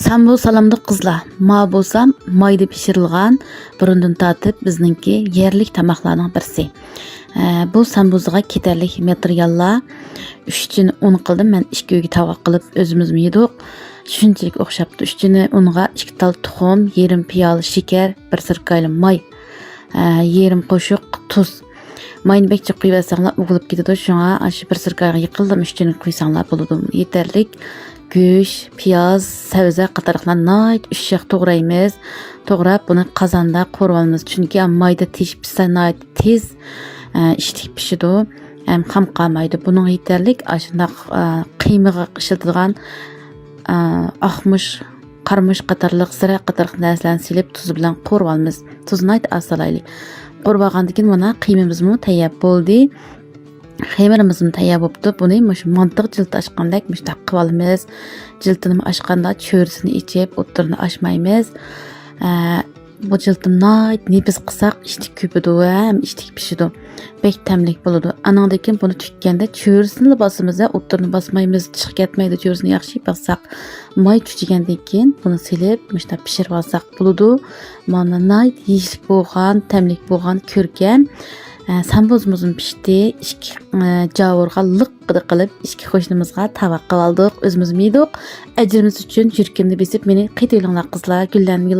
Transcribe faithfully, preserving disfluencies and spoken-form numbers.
سامبۇ سالامدۇق قىزلار. ما بولسا مايدا پىشۇرۇلغان، بۇرۇندىن تارتىپ بىزنىڭكى يەرلىك تاماقلارنىڭ بىرسى. ئە، بۇ سامبۇزىغا كېتەرلىك ماتېرىياللار: ئۈچ چىنە ئۇن قىلدىم مەن، ئىككى ئۆگە تاۋاق قىلىپ ئۆزىمىزمۇ يېدۇق. شۇنچىلىك ئوخشاپتۇ. ئۈچ چىنە ئۇنغا ئىككى تال تۇخۇم، يېرىم پىيالە شېكەر، بىر سىركايلا ماي، ئە، يېرىم قوشۇق تۇز. ماينى بەك جىق قۇيۇۋەتسەڭلار ئۇۋۇلۇپ كېتىدۇ، شۇڭا ئاشۇ بىر سىركايغا يېقىنلا ئۈچ چىنە قۇيساڭلار بولىدۇ. يېتەرلىك. گۆش، پىياز، سەۋزە قاتارلىقلارنى ناھايىتى ئۇششاق توغرايمىز. توغراپ بۇنى قازاندا قورۇۋالىمىز، چۈنكى مايدا تېشىپ پىشسا ناھايىتى تېز، ئە، ئىشتىك پىشىدۇ ھەم خام قالمايدۇ. بۇنىڭغا يېتەرلىك ئاشۇنداق، ئە، قىيمىغا ئىشلىتىدىغان، ئە، ئاقمۇچ، قارىمۇچ قاتارلىق، زىرە قاتارلىق نەرسىلەرنى سېلىپ تۇز بىلەن قورۇۋالىمىز. تۇزنى ناھايىتى ئاز سالايلى. قورۇۋالغاندىن كېيىن مانا قىيمىمىزمۇ تەييار بولدى. خېمىرىمىزمۇ تەييار بوپتۇ. بۇنى مۇشۇ مانتىغا جىلتا ئاچقاندەك مۇشۇنداق قىلىۋالىمىز. جىلتىنىمۇ ئاچقاندا چۆرىسىنى ئېچىپ ئوتتۇرىنى ئاچمايمىز. ئە، بۇ جىلتىنى ناھايىتى نېپىز قىلساق ئىشتىك كۆپىدۇ ھەم ئىشتىك پىشىدۇ. بەك تەملىك بولىدۇ. ئانىڭدىن كېيىن بۇنى تۈگكەندە چۆرىسىنىلا باسىمىز ھە، ئوتتۇرىنى باسمايمىز. چىقىپ كەتمەيدۇ، چۆرىسىنى ياخشى باسساق. ماي چۈچۈگەندىن كېيىن بۇنى سېلىپ مۇشۇنداق پىشۇرۇۋالساق بولىدۇ. مانا ناھايىتى يېيىشلىك بولغان، تەملىك بولغان، كۆركەم. ئە، سامبۇزىمىزمۇ پىشتى. ئىككى، ئە، جاۋۇرغا لىققىدە قىلىپ، ئىككى قوشنىمىزغا تاۋاق قىلىۋالدۇق. ئۆزىمىزمۇ يېدۇق. ئەجرىمىز ئۈچۈن يۈرىكىمنى بېسىپ، مېنى قېتىۋېلىڭلار قىزلار. گۈللەرنى